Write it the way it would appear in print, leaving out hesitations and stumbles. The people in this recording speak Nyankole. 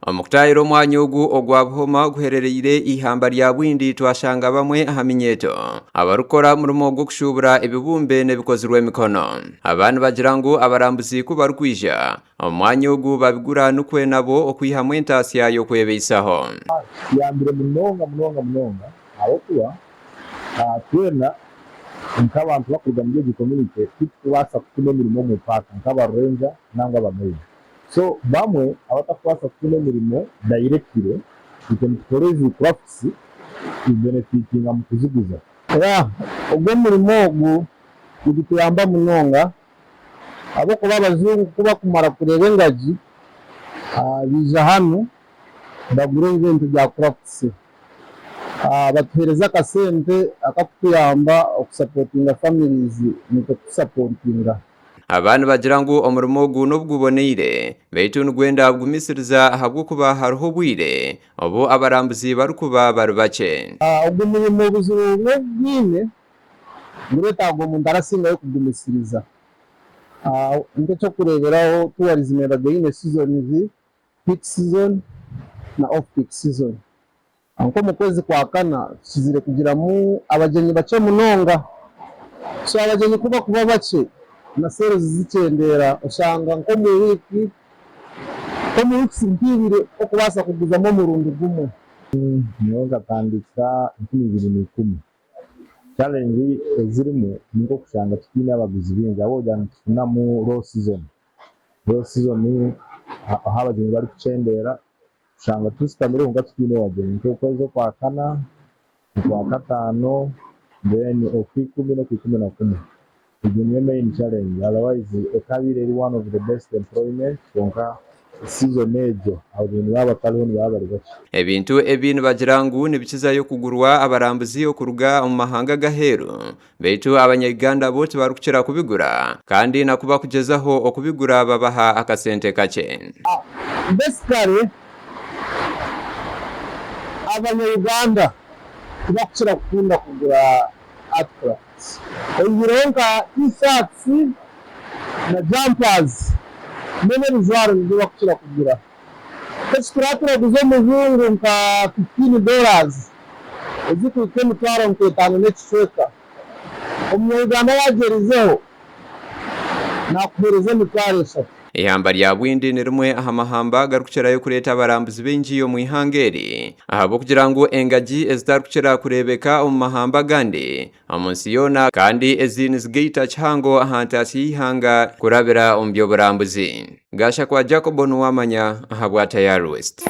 Omu kutaahira omwanya ogu ogwa Buhoma oguherereire eihamba rya Bwindi twashanga bamwe aha minyeeto abarikukora omurimo gw'okushuubura ebibumbe n'ebikozirwe emikono. Aba nibagira ngu abarambuzi ku barikwija omu mwanya ogu babigura nikwo nabo okwihamu entaasya y'okwebaisaho. Kiyambire munonga munonga munonga ahabw'okuba twena nk'abantu bakuruga muri egi community titukubaasa kufuna emirimo omu paaka nk'aba ranger nangwa aba maid. So bamwe abatakubaasa kufuna emirimo directly itwe nitukora ezi crafts tu benefitinga mu kuziguza. Yeah ogu omurimo ogu nigutuyamba munonga ahabw'okuba abajungu kubakumara kureeba engagi baija hanu bagura ebintu bya crafts batuhereza akasente akakutuyamba okusapotinga families naitwe kutusapotinga. Aba nibagira ngu omurimo ogu n'obu guboneire, beitu nigwenda kugumisiriza ahabw'okuba hariho obwire obu abarambuzi barikuba bari bakye. Ogu murimo obuzibu bumwe obu gwine, gureetaaga omuntu arasingayo kugumisiriza. Nk'eky'okureeberaho tourism ebaga eine seasons, peak season na off peak season. Nk'omu kwezi kwa kana tukizire kugiramu abagyenyi bakye munonga. So abagyenyi ku bakuba bakye na sales zikyendeera oshanga nk'omu wiiki nk'omu weeks nk'ibiri okubaasa kuguzamu omurundi gumwe. Nyowe nkatandika 2010. Challenge ezirimu nink'okushanga tutaine abaguzi baingi ahabw'okugira ngu nitufunamu low season. Low season ahu abagyenyi barikukyendeera Tushanga tushutamire kwonka tutaine bagyenyi nk'okwezi okwakana, okwakataano then okwaikumi n'okwikumi na kumwe. Egyo niyo main challenge otherwise ekabaire eri one of the best employment kwonka season egyo abagyenyi nibaba batariho nibaba bari bakye. Ebintu ebi nibagira ngu nibikizayo kugurwa abarambuzi okuruga omu mahanga ag'aheeru Beitu abanya-Uganda bo tibarikukira kubigura kandi na ku bakugyezaho okubigura babaha akasente kakye. Basically abanya Uganda tibakukira kukunda kugura art crafts oihireho nka T-shirts na jumpers mbwenu ebijwaro nibyo bakukira kugura. Eki turaba turaguza omujungu nka fifteen dollars ezikuhika emitwaro nk'etaano n'ekicweka. Omunya-Uganda yaagyerizeho naakuheereza emitwaro eshatu. Eihamba rya Bwindi ni rimwe aha mahamba agarikukirayo kureeta abarambuzi baingi omu ihanga eri ahabw'okugira ngu engagi ezitarikukira kureebeka omu mahamba agandi omu nsi yoona kandi ezi nizigaita kihango aha ntaasya y'eihanga kurabira omu by'oburambuzi. Gashakwa Jacob Nuwamanya ahabwa Tayari West.